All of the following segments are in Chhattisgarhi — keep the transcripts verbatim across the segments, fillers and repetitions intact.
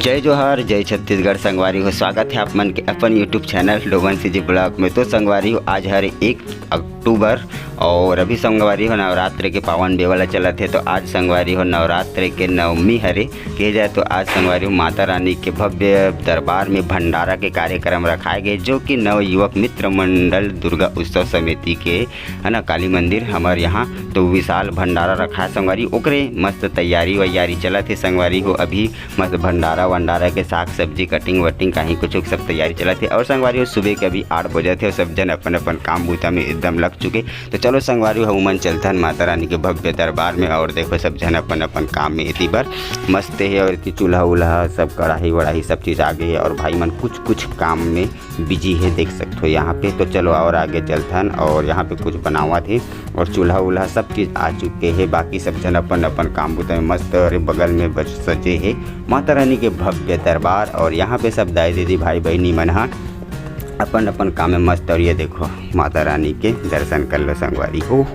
जय जोहार, जय छत्तीसगढ़ संगवारी हो। स्वागत है आप मन के अपन YouTube channel Doman CG blog में। तो संगवारी हो, आज हर एक अक्टूबर और अभी संगवारी हो नवरात्र के पावन बेवला चलत है। तो आज संगवारी हो नवरात्र के नवमी हरे। कहे जाए तो आज संगवारी हो माता रानी के भव्य दरबार में भंडारा के कार्यक्रम रखाए गए, जो कि नव युवक मित्र मंडल दुर्गा उत्सव समिति के, है ना, काली मंदिर हमर यहाँ तो विशाल भंडारा रखाए संगवारी, ओकरे मस्त तैयारी वैयारी चलत है संगवारी हो। अभी मस्त भंडारा वंडारा के साग सब्जी कटिंग वटिंग कहीं कुछ सब तैयारी चलत है। और संगवारी हो सुबह के अभी आठ बजे थे, सब जन अपन अपन काम बूता में एकदम लग चुके। तो चलो संगवारी हो, हमन चलथन माता रानी के भव्य दरबार में। और देखो सब जन अपन अपन काम में एती बर मस्त है। और एती चूल्हा उल्हा सब कढ़ाई वढ़ाई सब चीज़ आ गई है और भाई मन कुछ कुछ काम में बिजी है, देख सकते हो यहाँ पे। तो चलो और आगे चलथन और यहाँ पे कुछ बनावत है और चूल्हा उल्हा सब चीज़ आ चुके हैं। बाकी सब जन अपन अपन काम बूता में मस्त और बगल में बस सजे है माता रानी के भव्य दरबार। और यहाँ पे सब दाई दीदी भाई बहनी मन ह अपन अपन काम में मस्त। और ये देखो माता रानी के दर्शन कर लो संगवारी हो।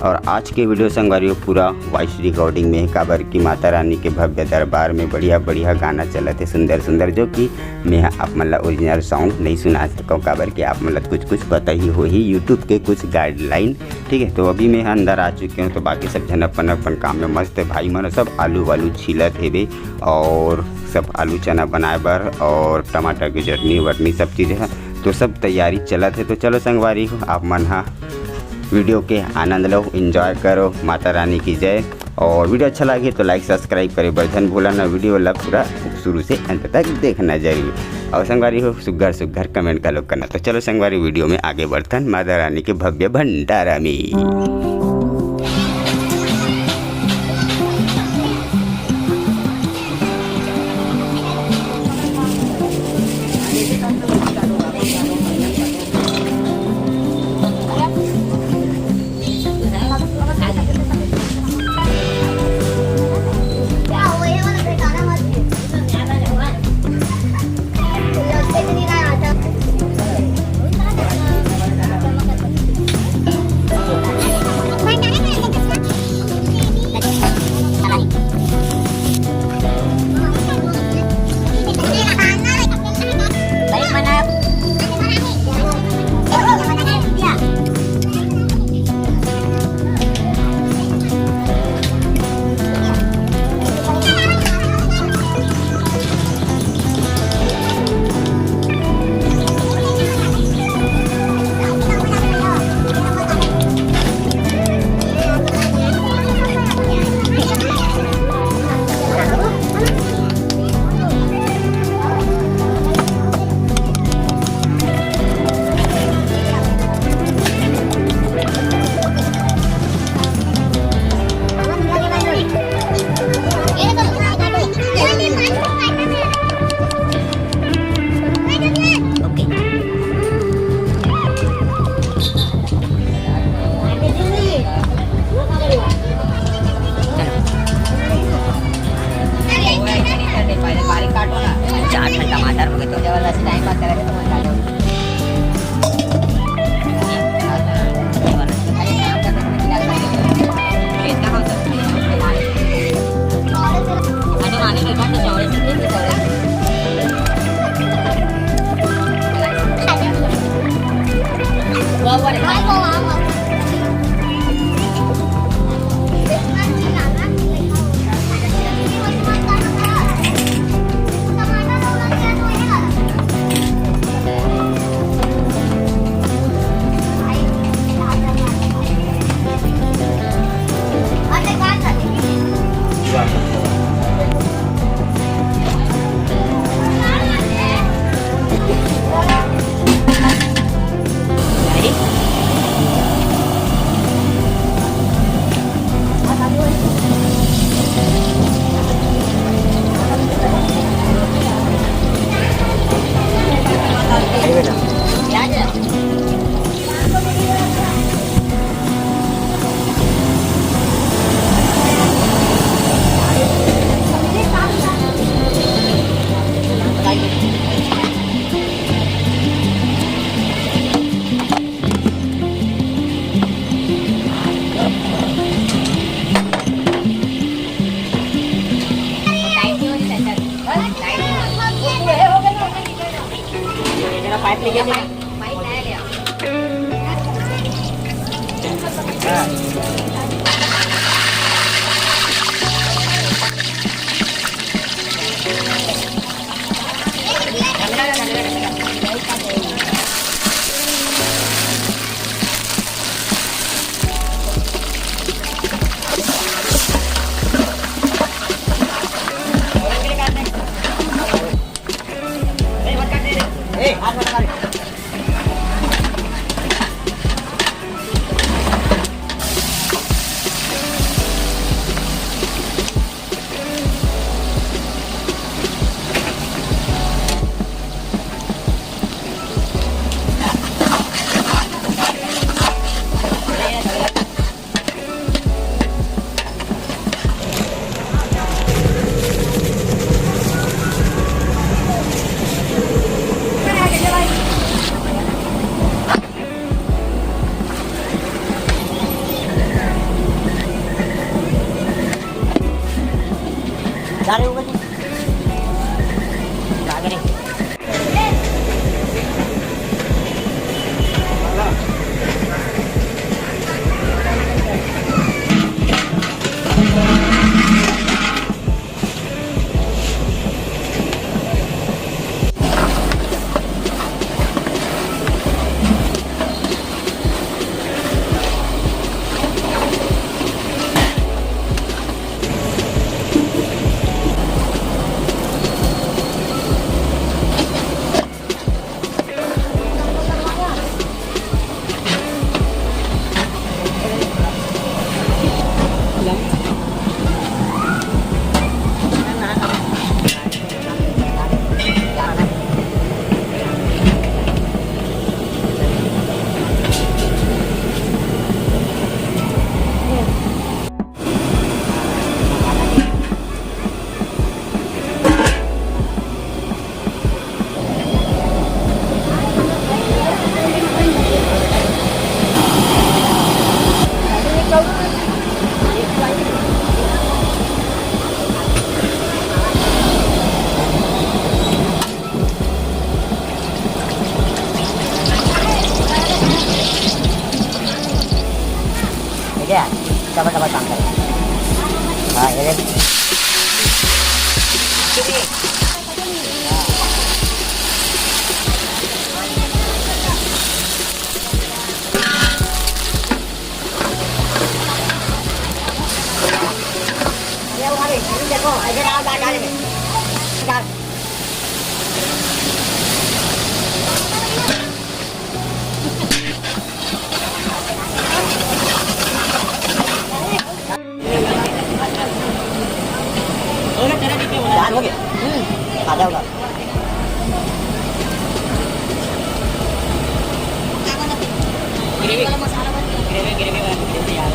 और आज के वीडियो संगवारी हो पूरा वॉइस रिकॉर्डिंग में है, काबर कि माता रानी के भव्य दरबार में बढ़िया बढ़िया गाना चलत है सुंदर सुंदर, जो कि मैं आप मन ला ओरिजिनल सॉन्ग नहीं सुना सकूँ, काबर कि आप मन ला कुछ कुछ पता ही होही YouTube के कुछ गाइडलाइन। ठीक है, तो अभी मैं अंदर आ चुके हूँ। तो बाकी सब जन अपन अपन काम में मस्त है, भाई मन सब आलू वालू छीलत हेबे और सब आलू चना बनाए बर और टमाटर की चटनी वटनी सब चीज़ है। तो सब तैयारी चलत है। तो चलो संगवारी हो, आप मन हा वीडियो के आनंद लो, एंजॉय करो। माता रानी की जय। और वीडियो अच्छा लगे तो लाइक सब्सक्राइब करे बर झन भूला ना। वीडियो ला पूरा शुरू से अंत तक देखना जरूर। और संगवारी हो सुग्घर सुग्घर कमेंट का लोग करना। तो चलो संगवारी वीडियो में आगे बढ़थन माता रानी के भव्य भंडारा में। ठीक है यार, डबल डबल काम करें। हाँ, ये देख। दाल हो गया। हम्म, आधा होगा। ग्रेवी, ग्रेवी, ग्रेवी वाला ग्रेवी यार।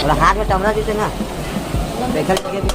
थोड़ा हाथ में टमरा देते ना, बैठल लगे भी।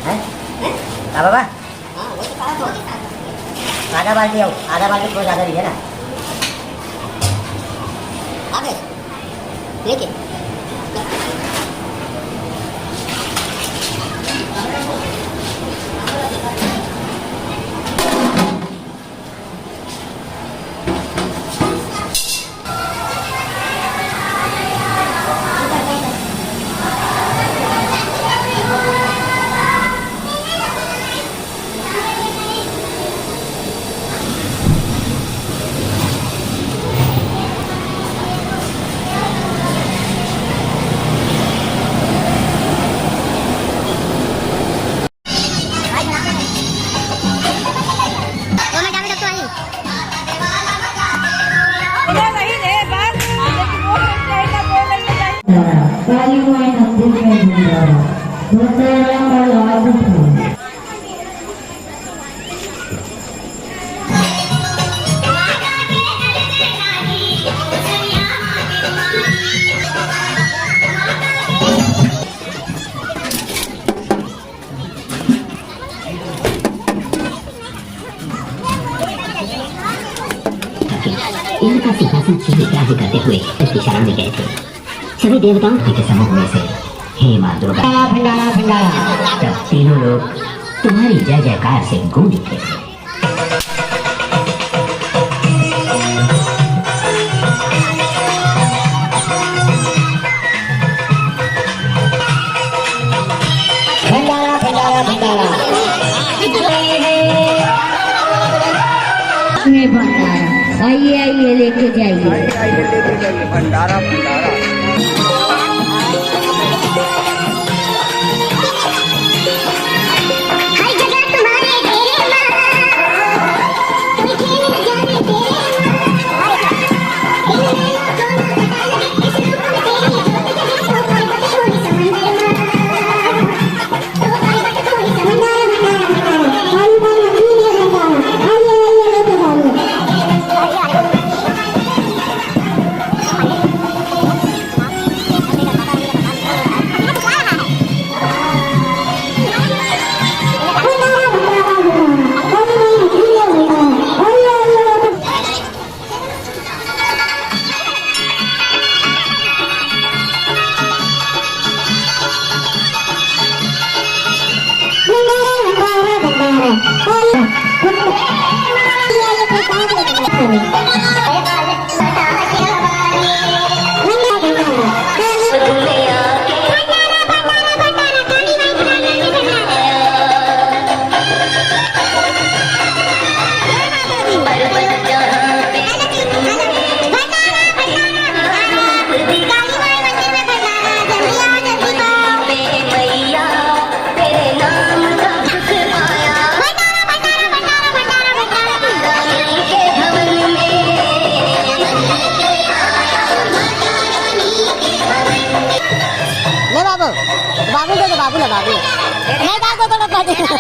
हैं? का बाबा? आधा बाल्टी आओ, आधा बाल्टी थोड़ा ज्यादा दिखे ना। आ गए। लेके। इनका सिंहासन छीने का ही करते हुए उसकी शरण में गए थे। सभी देवताओं के समूह में से हे माँ दुर्गा, भंडारा, भंडारा। तब तीनों लोग तुम्हारी जय जयकार से गूंज उठे थे। भंडारा, भंडारा, भंडारा। ये भंडारा। आइए, आइए, लेके जाइए। आइए, आइए, लेके जाइए। भंडारा, भंडारा। हर जगह तुम्हारे डेरे माँ, कोई खेल न जाने तेरे माँ। ले बाबू, बाबू दे दे, बाबू ला, बाबू ला। नहीं, बाबू को तो पकड़।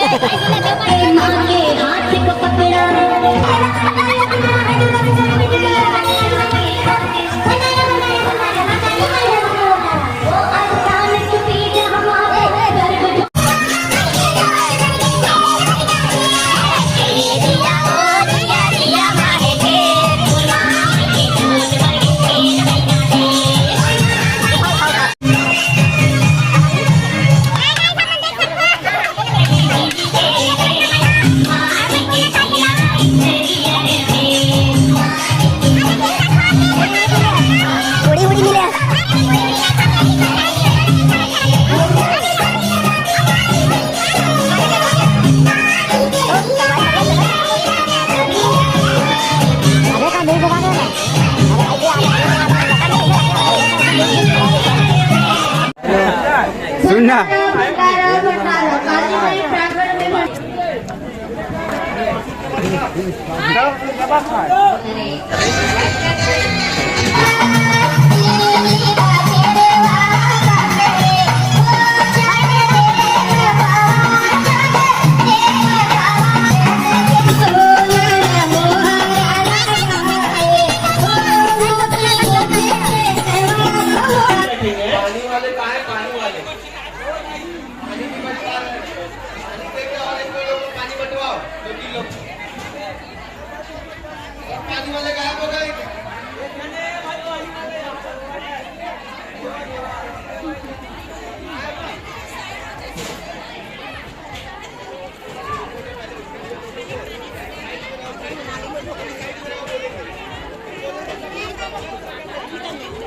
सुनना।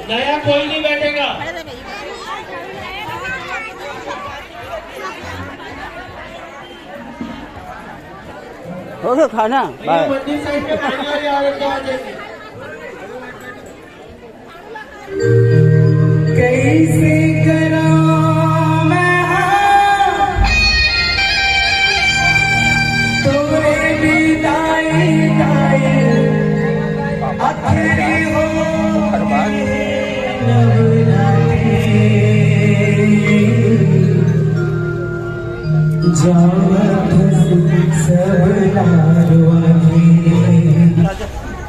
नया कोई नहीं बैठेगा। हो गया खाना? बाय। मंदिर साइड पे पानी वाली औरत को आ जाएगी। कैसे करां मैं तोरे विदाई, आखिरी हो नवरात्रि।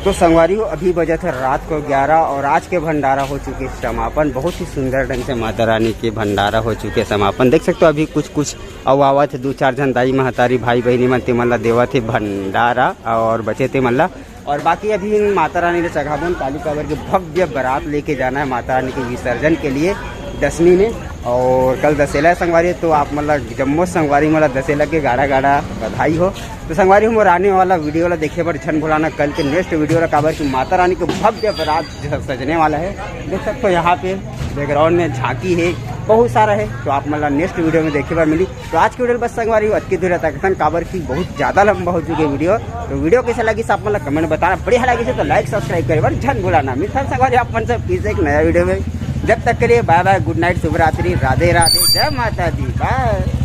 तो संगवारी हो, अभी बजत है रात को ग्यारह और आज के भंडारा हो चुके समापन। बहुत ही सुंदर ढंग से माता रानी के भंडारा हो चुके समापन। देख सकते हो, अभी कुछ कुछ अउ आवत है, दो चार झन दाई महतारी भाई बहिनी मन, ते मन ला देवत है भंडारा और बचे ते मन ला और बाकी अभी माता रानी ला चघाबोन काली, काबर के भव्य बारात लेके जाना है माता रानी के विसर्जन के लिए दसवीं में। और कल दसेला है संगवारी, तो आप मन ला जम्मो संगवारी मन ला दसेला के गाड़ा गाड़ा बधाई हो। तो संगवारी हो, मोर आने वाला वीडियो ला देखे बर झन भुलाना कल के नेक्स्ट वीडियो ला, काबर कि माता रानी के भव्य बारात ज-, सजने वाला है। देख सकते हो यहाँ पे बैकग्राउंड में झांकी है, बहुत सारा है, तो आप मन ला नेक्स्ट वीडियो में देखे बर मिली। तो आज के वीडियो बस संगवारी हो अतके दूर तक, काबर कि बहुत ज्यादा लंबा हो चुके वीडियो। तो वीडियो कैसे लगिस आप मन ला कमेंट बताना, बढ़िया लगिस तो लाइक सब्सक्राइब करे बर झन भुलाना। मिलथन संगवारी आप मन से फिर से एक नया वीडियो में, जब तक के लिए बाय बाय, गुड नाइट, शुभ रात्रि, राधे राधे, जय माता दी, बाय।